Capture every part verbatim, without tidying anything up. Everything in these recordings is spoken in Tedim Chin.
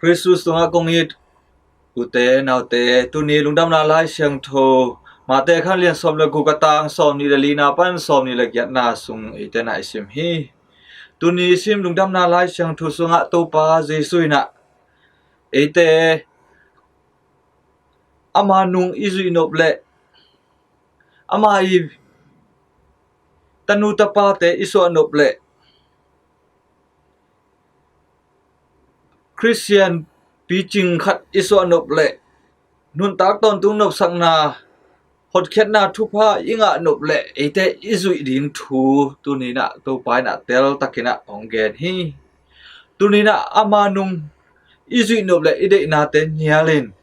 Khrih Jesuh sungah kong it ute naute, tuni lungdamna Lai Siangtho Mate khan lian sawm le guk a tang sawm nih le lina pan sawm nih le giatna sung eite na i sim hi. Tuni i sim lungdamna Lai Siangtho sungah Topa Jesuh in ah eite ama nung i zuih nop leh ama i tanu tapate i suah nop leh Khristian picing khat i suah nop leh nuntak tawntung nopsakna hotkhiatna thupha i ngah nop leh eite i zuih ding thu tuni in ah Topa in ah teltakin ah hong gen hi. Tuni in ah ama nung i zuih nop leh i deihnate nialin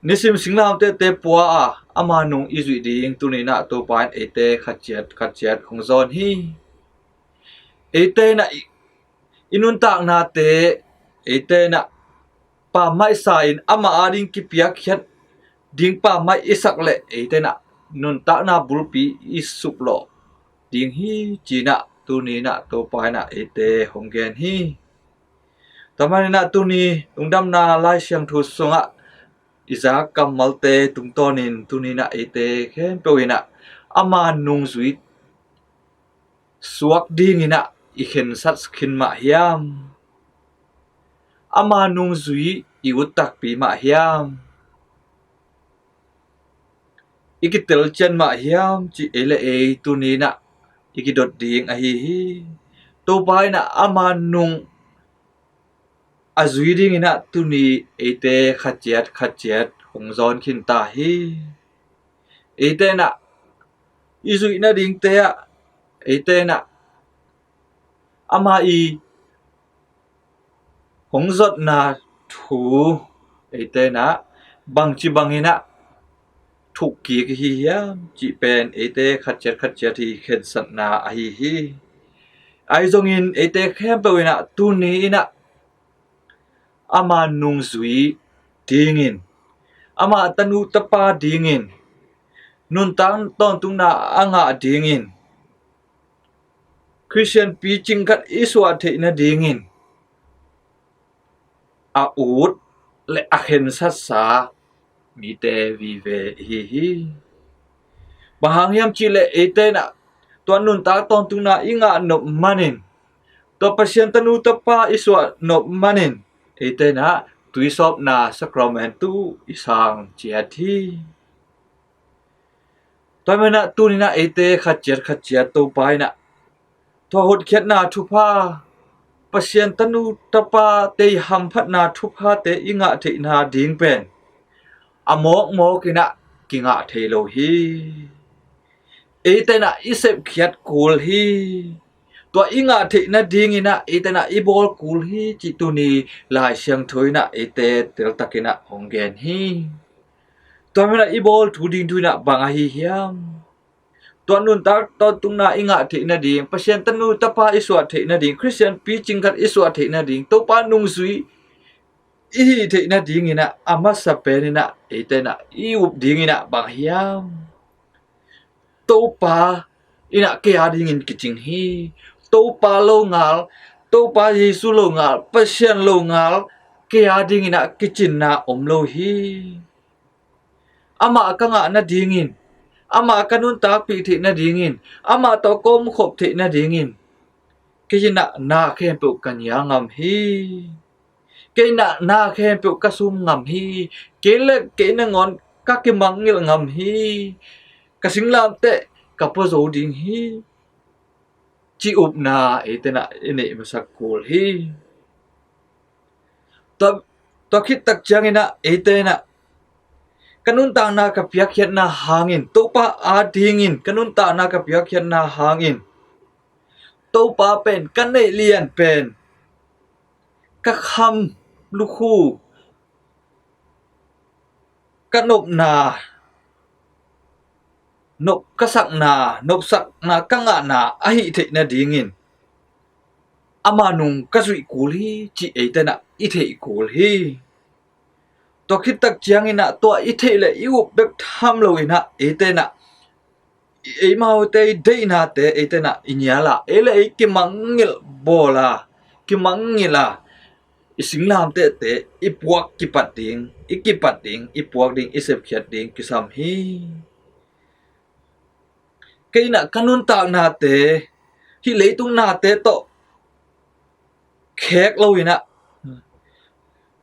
nisim singlamtehte pua a ama nung i zuih ding tuni in ah Topa in eite khatciat khatciat hong zawn hi. Eite in ah i, i nuntaknate eite in ah pammaih sa in ama ading kipiakkhiat ding pammaih i sak leh eite in ah nuntakna bulpi i suplawh ding hi ci in ah tuni in ah Topa in ah eite hong gen hi. Tua manin ah tuni lungdamna Lai Siangtho sungah i zak kammalte tungtawnin tuni in ah eite khempeuh in ah ama nungzui suak dingin ah i khensat khin mah hiam? Ama nungzui i ut takpi mah hiam? I kitel cian mah hiam cih ei le ei tuni in ah i kidot ding ahi hi. Topa in ah ama nung a zui dingin ah tuni eite khatciat khatciat hong zawn khin ta hi. Eite in ah i zuih nadingte ah eite in ah ama i hong zotna thu eite in ah bangci bangin ah thukkik i hi hiam cih pen eite khatciat khatciat i khensatna ahi hi. Ahi zongin eite khempeuh in ah tuni in ah ama nungzui dingin, ama tanu tapa dingin, nuntak tawntungna a ngah dingin, Khristian picing khat i suah theih nadingin a ut le a khensatsa mite vive i hi hi. Bang hang hiam cih leh eite in ah tua nuntak tawntungna i ngah nop manin, tua Pasian tanu tapa i suah nop manin eite in ah tuisawpna sakramentu i sang ciat hi. Tua manin ah tuni in ah eite khatciat khatciat Topa in ah tua hotkhiatna thupha, Pasian tanu tapate i hamphatna thuphate i ngah theihna ding pen a mawkmawk in ah kingah thei lo hi. Eite in ah i sepkhiat kul hi. Tua i ngah theih nadingin ah eite in ah i bawl kul hi cih tuni Lai Siangtho in ah eite teltakin ah hong gen hi. Tua manin ah i bawl thu ding thu in ah bang ahi hiam? Tua nuntak tawntungna i ngah theih nading, Pasian tanu tapa i suah theih nading, Khristian picing khat i suah theih nading, Topa nungzui i hih theih nadingin ah a masa pen in ah eite in ah i up dingin ah bang hiam? Topa in ah kei a dingin kicing hi. Topa lo ngal, Topa Jesuh lo ngal, Pasian lo ngal kei a dingin ah kicinna om lo hi. Amah ka ngah nadingin, amah ka nuntakpih theih nadingin, amah tawh ka omkhop theih nadingin kei in ah na khempeuh ka nial ngam hi. Kei in ah na khempeuh ka sum ngam hi. Kei le kei nangawn ka kimangngilh ngam hi. Ka singlamteh ka pua zo ding hi, cih upna eite in ah i neih masak kul hi. Tua, tua khit tak ciangin ah eite in ah ka nuntakna ka piakkhiatna hangin, Topa a dingin ka nuntakna ka piakkhiatna hangin Topa pen ka neih lian pen, ka kham lukhu, ka nopna, nop ka sakna, nopsakna ka ngahna a hih theih nadingin ama nung ka zuih kul hi cih eite in ah i theih kul hi. Tua khit tak ciangin ah tua i theih le i up bek tham loin ah eite in ah eimaute i deihnate eite in ah i nial a, ei le ei kimangngilh bawl a, kimangngilh a, i singlamtehte i puak kipat ding, i kipat ding, i puak ding, i sepkhiat ding kisam hi. Kei in ah ka nuntaknate hih leitung nate tawh khek lo in ah,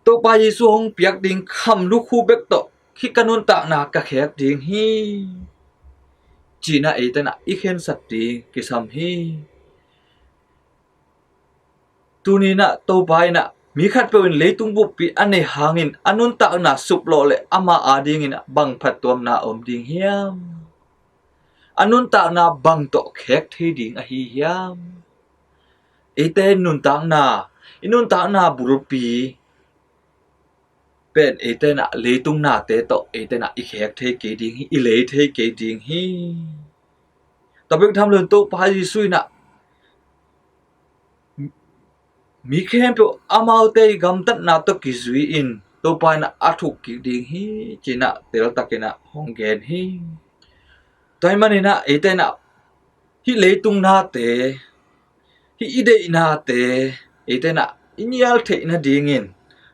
Topa Jesu hong piak ding kham lukhu bek tawh hih ka nuntakna ka khek ding hi, ci-in ah eite in ah i khensat ding kisam hi. Tuni in ah Topa in ah mi khatpeuh in leitung buppi a neih hangin a nuntakna suplawh leh ama adingin ah bang phattuamna om ding hiam? A nuntakna bang tawh khek thei ding ahi hiam? Eite nuntakna, i nuntakna bulpi pen eite in ah leitung nate tawh eite in ah i khek thei kei ding hi, i lei thei kei ding hi. Tua bek tham loin Topa Jesu in ah mi khempeuh amaute i gamtatna tawh kizui-in Topa in ah a thuk kik ding hi, ci-in ah teltakin ah hong gen hi. Tua ahih manin ah eite in ah hih leitung nate, hih i deihnate eite in ah i nial theih nadingin,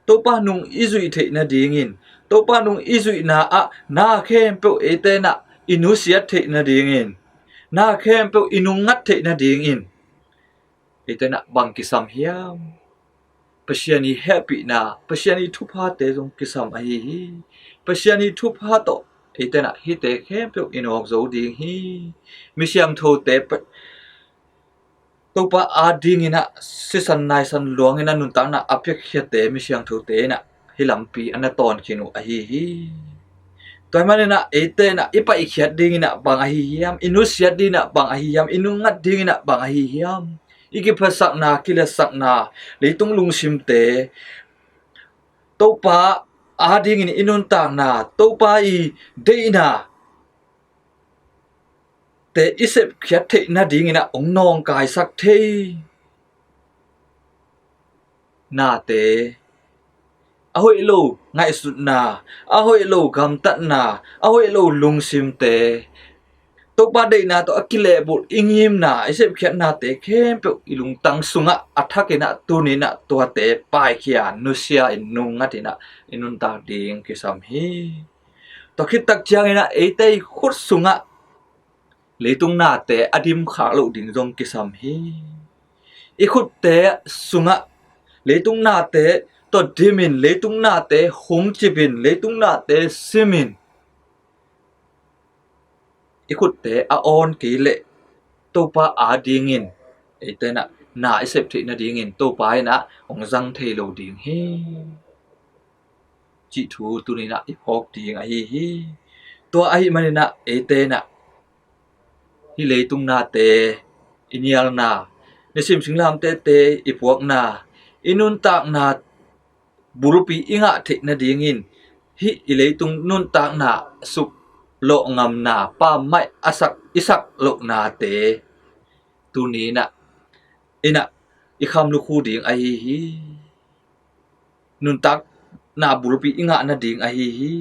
Topa nung i zuih theih nadingin, Topa nung i zuihna ah na khempeuh eite in ah i nusiat theih nadingin, na khempeuh i nungngat theih nadingin eite in ah bang kisam hiam? Pasian i hehpihna, Pasian i thuphate zong kisam ahi hi. Pasian i thupha tawh eite in ah hihte khempeuh i nawk zo ding hi. Mi siangthote pa-, Topa adingin ah sisan naisan luangin a nuntakna a piakkhiate mi siangthote in ah hih lampi a na tawn khin uh ahi hi. Tua ahih manin ah eite in ah i paihkhiat dingin ah bang ahi hiam? I nusiat dingin ah bang ahi hiam? I nungngat dingin ah bang ahi hiam? I kiphatsakna, kiletsakna, leitung lungsimte, Topa adingin i nuntakna, Topa i deihna te i sepkhiat theih nadingin ah hong nawngkaisak thei nate, a hoih lo ngaihsutna, a hoih lo gamtatna, a hoih lo lungsimte, Topa deihna tawh a kilehbulh i ngimna, i sepkhiatnate khempeuh i lungtang sungah a thakin ah tuni in ah tuate paikhia, nusia in nungngatin ah i nuntak ding kisam hi. Tua khit tak ciangin ah eite i khut sungah leitung nate a dimkhak loh ding zong kisam hi. I khutte sungah leitung nate tawh dimin, leitung nate hungcipin, leitung nate simin, i khutte a awn kei leh Topa adingin eite in ah na i sep theih nadingin Topa in ah hong zang thei lo ding hi, cih thu tuni in ah i phawk ding ahi hi. Tua ahih manin ah eite in ah hih leitung nate i nialna, nisim singlamtehte i puakna, i nuntakna bulpi i ngah theih nadingin, hih i leitung nuntakna suplawh ngamna, pammaih a sak, i sak lohnate tuni in ah, in ah i kham lukhu ding ahi hi. Nuntakna bulpi i ngah nading ahi hi.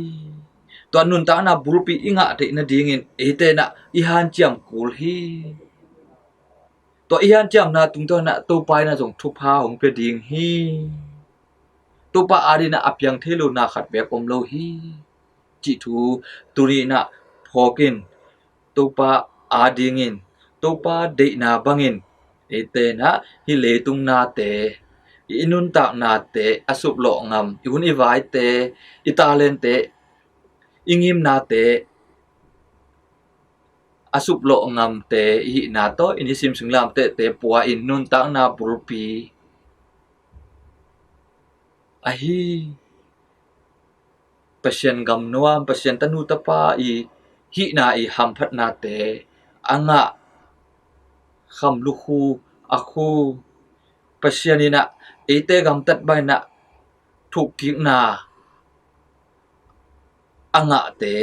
Tua nuntakna bulpi i ngah theih nadingin eite in ah i hanciam kul hi. Tua i hanciamna tungtawn in ah Topa in ah zong thupha hong pia ding hi. Topa adingin ah a piang thei lo na khat beek om lo hi, cih thu tuni in ah phawk in, Topa adingin, Topa deihna bangin eite in ah hih leitung nate, i nuntaknate a suplawh ngam, i hun i vaite, i talentte, i ngimnate a suplawh ngamte i hihna tawh i nisim singlamtehte pua in nuntakna bulpi ahi Pasian gamnuam, Pasian tanu tapa i hihna i hamphatnate a ngah, kham lukhu, a khu, Pasian in ah eite gamtat bangin ah thukkikna a ngahte,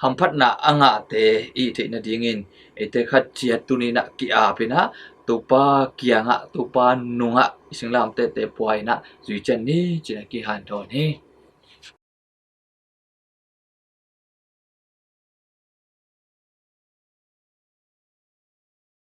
hamphatna a ngahte i hih theih nadingin eite khat ciat tuni in ah ki-ap in ah Topa kiangah, Topa nungah i singlamtehte pua in ah zui ciat ni, ci-in ah kihanthawn hi.